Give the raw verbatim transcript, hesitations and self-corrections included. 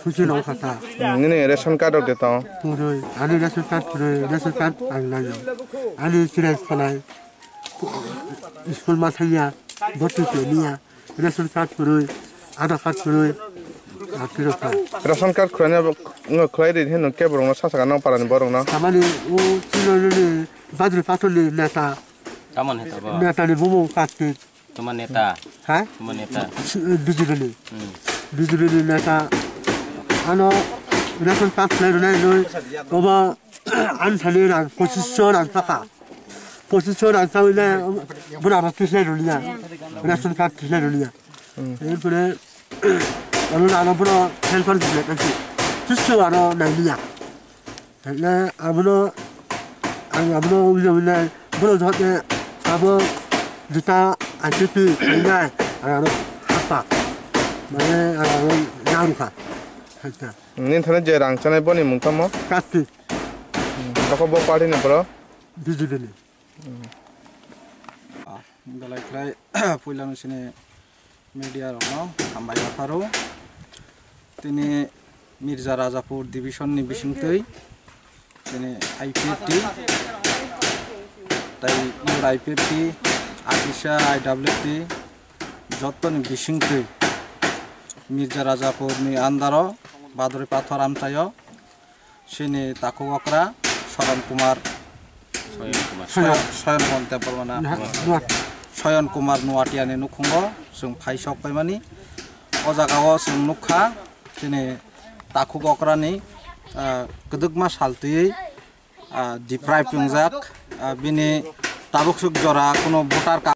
Kuchi nong kha ta. Hmm, nini ration card rok de tong? Purui, ani ration card purui, ration card ang nai. Ani chirai sanai. School ma thangya, boti ke niya. Ration card purui, Aadhaar card purui. Ah, piro kha. Ration card khwlai bo, no khwlai ri hino ke borok no sasa ka nang para ni borok no. Tamani o chino ni badri patoli neta. Tamon heta bo. Neta ni bumo kati. Tuma neta. Ha? Tuma neta. B J P ni. Hmm. B J P ni neta. Ano ration card khlai rwnai rwi. Obo ani thani rang pochisho rang saka. Pochisho rang sawi le bura ba kisle rwliya. Ration card kisle rwliya. Hmm. Erpore ano ano bura helper dile kasi. Kisho ano nailiya. Hwnle abono, ang abono wngya wngya, bono joto abo juta I P P wngya, ang ano hapa, mane ang ano yarukha, hwnka. Nini thani je rang chanai boni mung tamo? Kasti. Bokho bo party ni bro? B J P ni. Belai khlai puilano sini media rokno hambai yapharo. Tini Mirza Rajapur division ni bisingtwi tini I P F T tai ur I P F T, Adisa I W F T jottoni bisingtwi Mirza Rajapur ni under o Badori Pathor amchaio. Chini takhuk okra Soron Kumar, Soyon Kumar. Soyon, Soyon Kumar Debbarma na? Soyon Kumar Nuatia ni nukhungo chwng phai sok paimani. O jaga o chwng nukha chini takhuk okra ni, ah, kwdwkma sal twiwi, ah, deprive wngjak, ah, bini tabuk swk jora kuno voter card